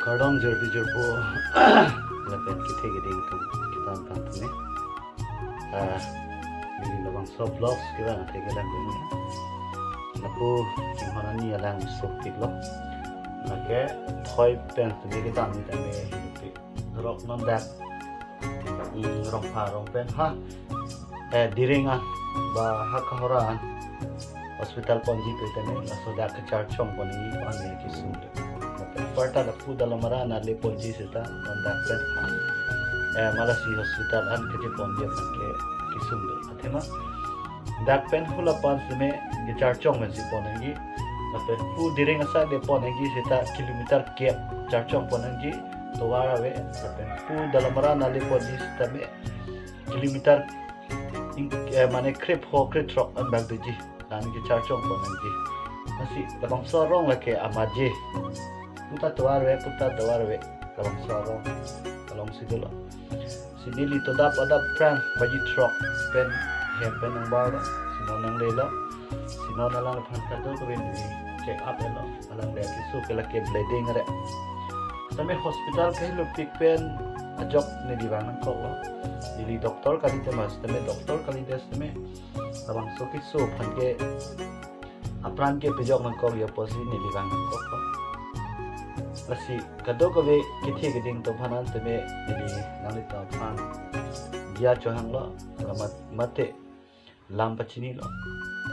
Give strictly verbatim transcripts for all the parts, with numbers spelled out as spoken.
Kardom jirpi jirpo lapen kethe keding atum kita tang tang ne. Ah, neli labangso vlogs kita nanti kita dulu. Lapu chinghon arni alang sopik lo. Lake thoi pen tumi kita mi tame pik. Rok non dak. Hmm, Rongpha Rongpen ha. Eh, Diring an ba ha Kohora an hospital ponji pu tame laso dak kecharchong ponji pon ya kesung. Aparta lapu Dalamara nale ponji seta non dak pen ha. Eh, Malasi hospital an keche ponji aphan ke kesung do. Athema dak pen hula pan seme kecharchong pensi pon nangji. Lapen pu Diring asai le pon nangji seta kilometer kep charchong pon nangji. Tovar ave lapen pu Dalamara nale ponji seta me kilometer ing-, eh, mane krepho krethrok an bak doji. Nang kecharchong pon nangji. Lasi labangso arong lake amaje. Puta tovar ave, puta tovar ave. Labangso arong alongsi dolo. Si neli to dap adap prang baji throk pen hem pen nangbar lo. Si non nangle lo. Si non alangphan kadokave neli check up lo. Alangli keso ke lake bleeding re. Tame hospital kehilupik pen ajok neli vang nangkok lo. Neli doctor kali te mas tame doctor kalidet tame labangso keso aphan ke apran ke pejok nangkok ya pusi neli vang nangkok lo. Lasi kadokave kethe keding atum aphan an tame neli nanglitum aphan dia chohang lo. Lamat mate lam pachini lo.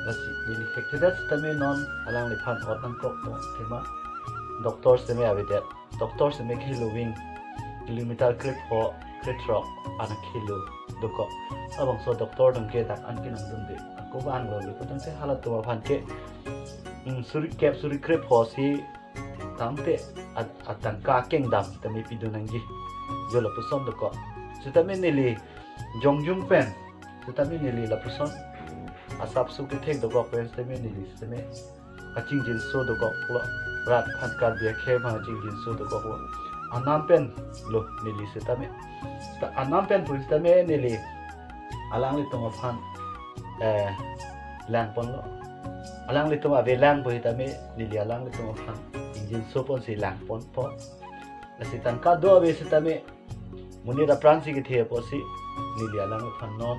Lasi neli hekthedet tame non alangliphan ot nangkok lo. Athema doctor tame avedet. Doctor tame kehilo wing kilometer krepho krethrok an kehilo dokok. Labangso doctor atum ke dak an ke nangdunde. Ako vang lo le kutang se halatum aphan ke, hmm, suri kep suri krepho si tangte at-, atangka kengdam tame pidun nangji. Jo lapuson dokok. Sitame neli jongjung pen. Sitame neli lapuson asap su kethek dokok pen sitame neli sitame kachingjinso dokok lo. Rat aphan Karbi akhei aphan kachingjinso dokok lo. Anam pen lo neli sitame. Sita anam pen pu sitame neli alanglitum aphan, eh, lang pon lo. Alanglitum ave lang pu sitame neli alanglitum aphan ingjinso ponsi lang ponpo. Lasi tangka do ave sitame monit apran si kethe pusi neli alangphan non,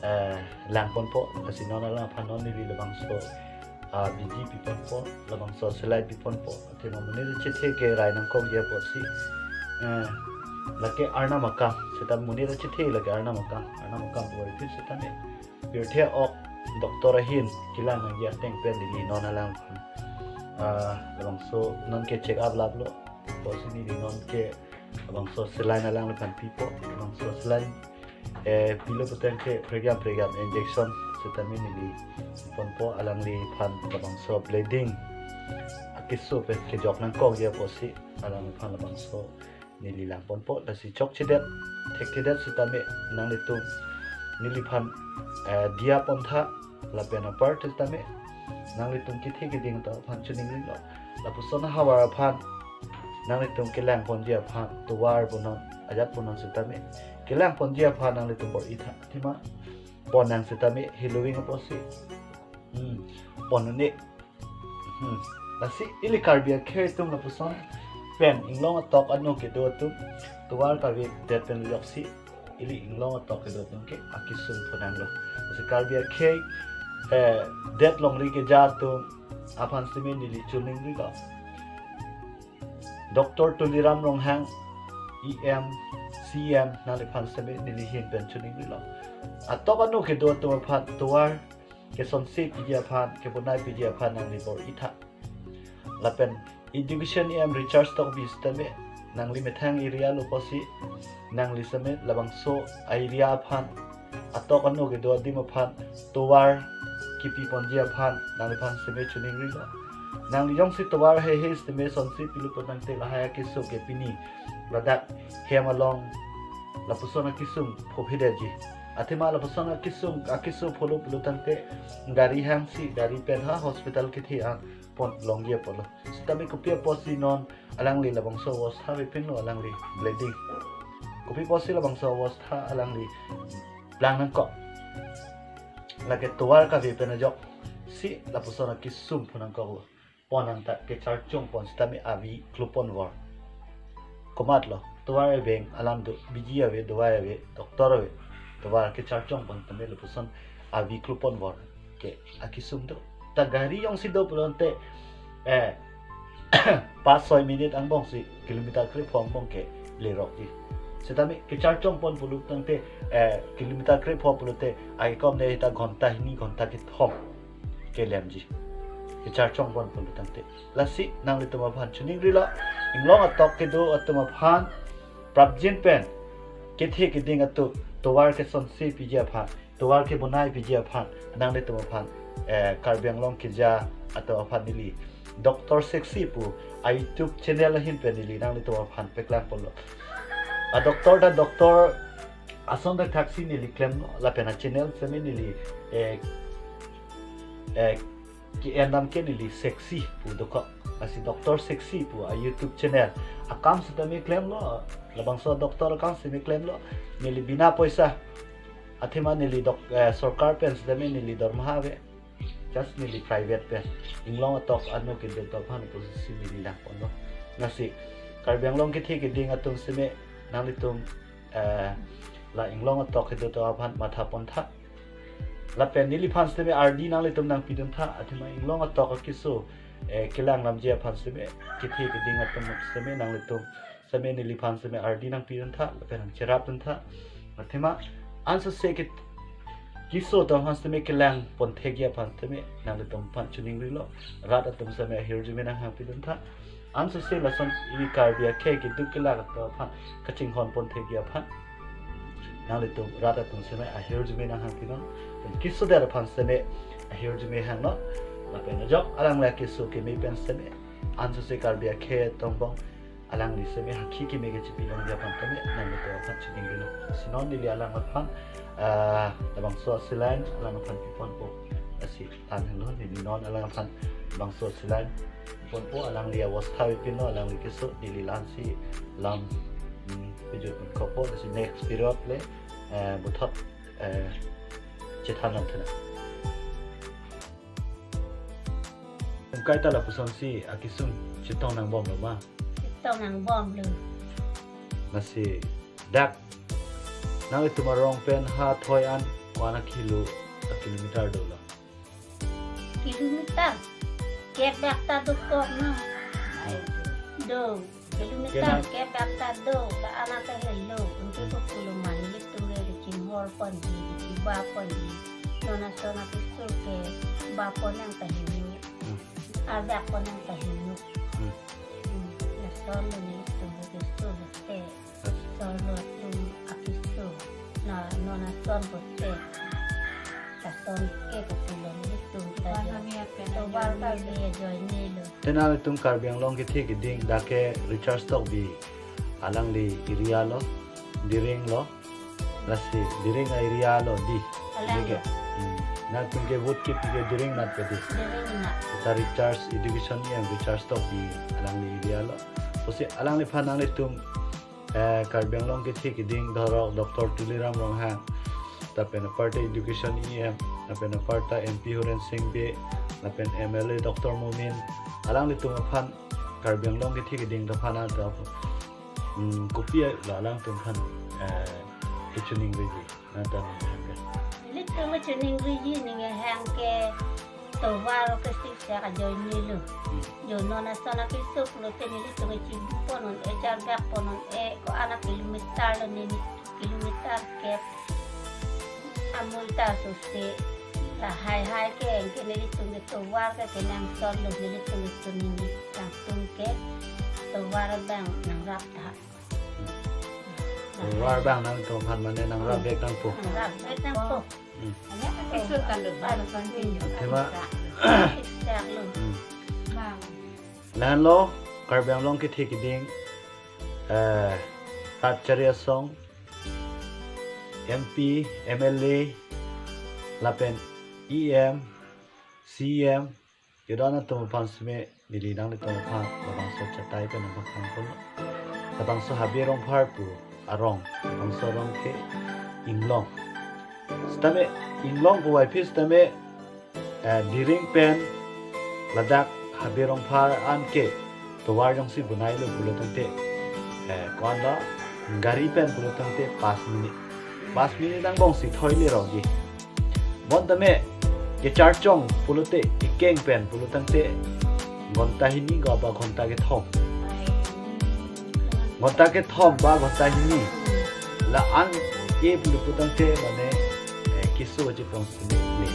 eh, lang ponpo. Lasi non alangphan non neli labangso, ah, biji pi ponpo, labangso saline pi ponpo. Athema monit achethe ke rai nangkok ya pusi, eh, lake arnam akam, seta monit achethe lake arnam akam, arnam akam pu ave sitame pirthe ok doctor ahin kelang nangji ateng pen neli non alangphan, ah, labangso non ke check up lap lo. Pusi neli non ke labangso saline alangliphan pipo, labangso saline, eh, pilo putang ke prekjam prekjam injection sitame neli ponpo. Alangliphan labangso bleeding akeso pen kejok nangkok ya pusi alangliphan labangso neli lang ponpo. Lasi chokchedet, thekthedet sitame nanglitum neliphan, eh, dia pontha lapen apar sitame nanglitum kethe keding atum aphan choningri lo. Lapuson ahavar aphan nanglitum kelang ponji aphan tovar punon, ajat punon sitame kelang ponji aphan nanglitum bor-itha. Athema pon nang sitame healing apotsi, hmm, pon un-e. Hmm. Lasi ili Karbi akhei atum lapuson pen inglong atok ano kedo atum tovar kavedet pen joksi ili inglong atok kedo atum ke akesung pho nanglo. Lasi Karbi akhei, eh, det longri keja atum aphan sitame neli choningri lo. Doctor Tuliram Ronghang, E M, C M, nangliphan sitame neli ahin pen choningri lo. Atok ano kedo atum aphan tovar kesonse piji aphan, kebonai piji aphan nangli bor-itha. Lapen Education E M Richard Tokbi sitame nangli methang area lo pusi nangli sitame labangso area aphan atok ano kedo adim aphan tovar kepi ponji aphan nangliphan sitame choningri lo. Nangli jongsi tovar heihei sitame sonse pilo putangte lahai akeso ke pini ladak hem along lapuson akesung pho phedetji. Athema lapuson akesung, akeso pholo pulotangte gari hangsi, gari pen ha hospital kethe an pon longji apotlo. Sitame kopi apotsi non alangli labangso avostha avepinlo alangli bleeding. Kopi apotsi labangso avostha alangli lang nangkok. Lake tovar kave pen ajoksi lapuson akesung pho nangkoklo. Pon nang ta kecharchong pon sitame avi klupon vor. komatlo, tovar abeng alam do, biji ave, dawai ave, doctor ave, tovar kecharchong pon tame lapuson avi klupon vor ke akesung do. Ta gari jongsi do pulote, eh, pas soi minute angbongsi kilometer krepho angbong ke lerokji. Sitame kecharchong pon pulo tangte, eh, kilometer krepho pulote, ai kom ne ta ghonta hini ghonta kethom kelemji. Kecharchong pon pulo tangte. Lasi nanglitum aphan choningrilo, inglong atok kedo atum aphan prapjin pen kethe keding atum tovar kesonsi piji aphan, tovar kebonai piji aphan, nanglitum aphan, eh, Karbi Anglong keja atum aphan neli Doctor Sexy pu a YouTube channel ahin pen neli nanglitum aphan paklang ponlo. A doctor ta doctor ason thakthak si neli klemlo, lapen a channel seme neli, eh, eh, ke-endam ke neli Sexy pu dokok. Lasi Doctor Sexy pu a YouTube channel akam sitame klemlo, labangso doctor akam sitame klemlo, neli bina poisa. Athema neli dok, eh, sorkar pen sitame neli dormaha ave. Just neli private pen. Inglong atok ano kedo atum aphan pusi neli lang ponlo. Lasi Karbi Anglong kethe keding atum seme nanglitum, eh, la inglong atok kedo atum aphan matha pon tha. Lapen neliphan sitame ardi nanglitum nangpidun tha, athema inglong atok akeso, eh, kelang lamji aphan sitame, kethe keding atum sitame nanglitum sitame neliphan sitame ardi nangpidun tha, lapen nangcherapdun tha. Athema ansose ke keso atum aphan sitame kelang pon thekji aphan sitame nanglitum aphan choningrilo, rat atum sitame ahirjume nanghangpidun tha. Ansose lason ili Karbi akhei keduk kelak atum aphan kachinghon pon thekji aphan nanglitum rat atum sitame ahirjume nanghangpinon. Pen kesodet aphan sitame ahirjume hangnon. Lapen ajok alangli akeso keme pen sitame ansose Karbi akhei atum angbong alangli sitame hakhi keme kachipilongji aphan sitame nanglitum aphan choningrilo. Si non neli alang aphan, ah, labangso saline alang aphan piponpo. Lasi tan henlo, neli non alang aphan labangso saline ponpo, alangli abostha pipinlo, alangli keso neli la-ansi lam, mm, pejut pon kokpo, lasi next period le, eh, puthot, eh, chethan nang thena. Kum kaita lapusonsi akesung chetong nangbomlo ma? Chetong nangbomlo. Lasi dak nanglitum arong pen ha thoi an ko-an akilo, a kilometer dolo? Kilometer kep dak ta dokok no. Do. Kilometer kep dak ta do, la-an ta helo. Unti ko pulo ma nelitum le chinghor ponji, chiba ponji. Non ason akeso keba pon nang ta helo. Hmm. Arbak pon nang ta helo. Hmm. Hmm. Lason lo nelitum akeso te. Solo atum akeso. Na non ason pote. Lason ke ko pulo nelitum ta jo. Tovar kave ajoinelo. Te nanglitum Karbi Anglong kethe keding dak ke Richard Tokbi alangli area lo, Diring lo, lasi Diring area lo di. Alang. Dike. Hmm. Nangtum ke vote kepi ke Diring nat pe di. Diring nat. Ta Richard Education E M Richard Tokbi alangli area lo. Pusi alangliphan nanglitum, eh, Karbi Anglong kethe keding dhorok Doctor Tuliram Ronghang, lapen aparta Education E M, lapen aparta M P Horen Sing Bey, lapen M L A Doctor Momin, alanglitum aphan Karbi Anglong kethe keding aphan ato, hmm, kopi la alangtum aphan, eh, kechoningriji. Nata nang. Nelitum choningriji ning hang ke tovar ke siksak ajoinelo. Hmm. Jo non ason akeso pulote nelitum chibu pon un-e, charbak pon un-e, ko-an kilometer lo neli, kilometer kep amul ta sose. Lahai hai ke anke nelitum ke tovar ke kenangsot lo, nelitum ke choningri, nangtum ke tovar abang nangrap tha. Tovar abang nangtum aphan mane nangrap vek nangpo. Nangrap vek nangpo. Hmm. Hanya kan kisut kan do, baru kan kisut. Tema. Kisut lo. Hmm. Bang. Lahenlo Karbi Anglong kethe keding, eh, rat chari asong, M P, M L A, lapen E M, C E M, kedon atum aphan seme neli nanglitum aphan labangso chatai pen nangpaklang ponlo. Labangso Habe Rongphar pu arong, labangso arong ke inglong. Sitame inglong puvoiphit sitame, eh, Diring pen ladak Habe Rongphar an ke tovar jongsi bonailo pulo tangte, Eh, ko-an lo, gari pen pulo tangte pas minute. Pas minute angbong si thoi le rogi. Bonta me, kecharchong pulote, kekeng pen pulo tangte, ghonta hini ko ba ghonta kethom. Ghonta kethom ba ghonta hini. La-an ke pulo tangte mane, eh, keso chepong sini le.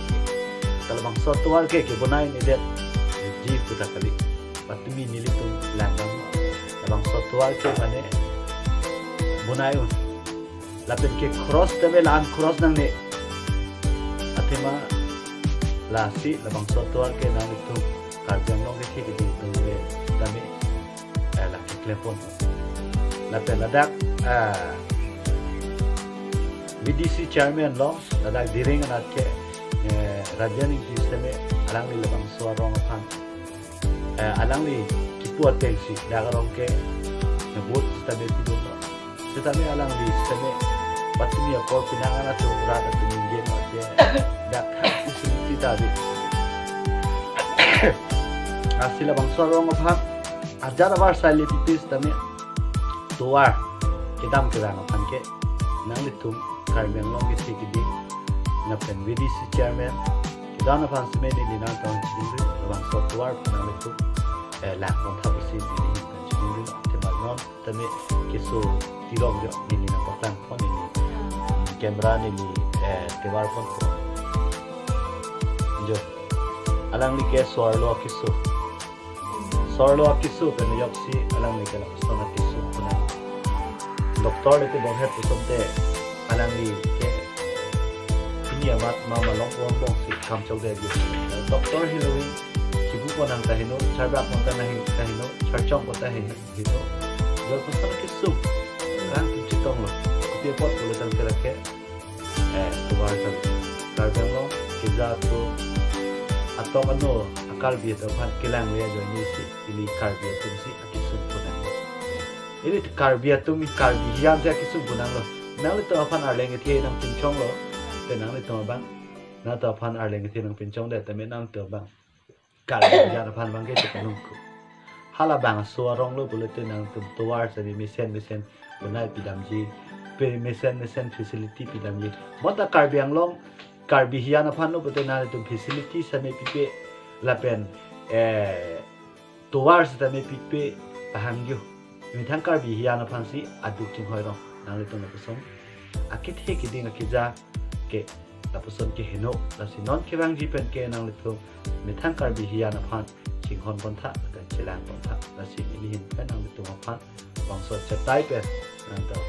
Kalau bangso tovar ke kebonai nedet, eh, ji puta kali. Patumi nelitum langdam. Labangso tovar ke mane bonai un. Lapen ke cross tame la-an cross nangne. Athema lasi labangso tovar ke nanglitum Karbi Anglong kethe keding atum le tame, eh, la keklempon. Lapen ladak, ah, V D C chairman lo, ladak Direng anat ke, eh, Rajen Ingti seme alangli labangso arong aphan, eh, alangli kipu ateng si, dak arong ke, nabut sitame pidun lo. Sitame alangli sitame patumi apor pinang ana tu rat atum inggen lo je, dak hak isi sita di. Lasi labangso arong aphan, ajat abar sai le pipi sitame tovar kedam kevang aphan ke, nanglitum Karbi Anglong kethe keding, lapen V D C chairman, kedam aphan seme neli nangtum chidingri, labangso tovar nanglitum, eh, lang pon thap si neli nangtum chidingri, tema non tame keso tirok jo neli nangpaklang pon neli. Camera neli, eh, tovar pon pon. Jo. Alangli ke sorlo keso. Sorlo keso pen yok si alangli ke lapuson keso puna. Doctor le te bong het puson te alangli ke pini amat ma malong pon bong si kam chok de. Doctor hiloi, kipu pon nang ta heno, charbak pon ta nang ta heno, charchong pon ta heno. Hino, jor pusar keso. Rang tu chetong lo. Kopi apot pulo tangte lake, eh, tovar kali. Karbi Anglong keja atum atok ano aKarbi atum aphan kelang le ajoine si, ili Karbi atum si akesung pon nang. Ili Karbi atum, Karbi hiyan si akesung pon nang lo. Nanglitum aphan arleng kethe nangpinchong lo. Te nanglitum abang, nangtum aphan arleng kethe nangpinchong de, tame nangtum abang Karbi hiyan aphan abang ke chepanung ko. Hala bangso arong lo pulote nangtum tovar sitame mesen mesen bonai pidamji, pe mesen mesen facility pidamji. Bonta Karbi Anglong, Karbi hiyan aphan lo pulote nangtum facility sitame pipe lapen, eh, tovar sitame pipe pahangjo. Methang Karbi hiyan aphan si aduk chinghoi rong nanglitum lapuson akethe keding akeja ke lapuson ke heno, lasi non kevangji pen ke nanglitum methang Karbi hiyan aphan chinghon pon tha, lapen chelang pon tha, lasi neli ahin pen nanglitum aphan bangso chetai pen nangtum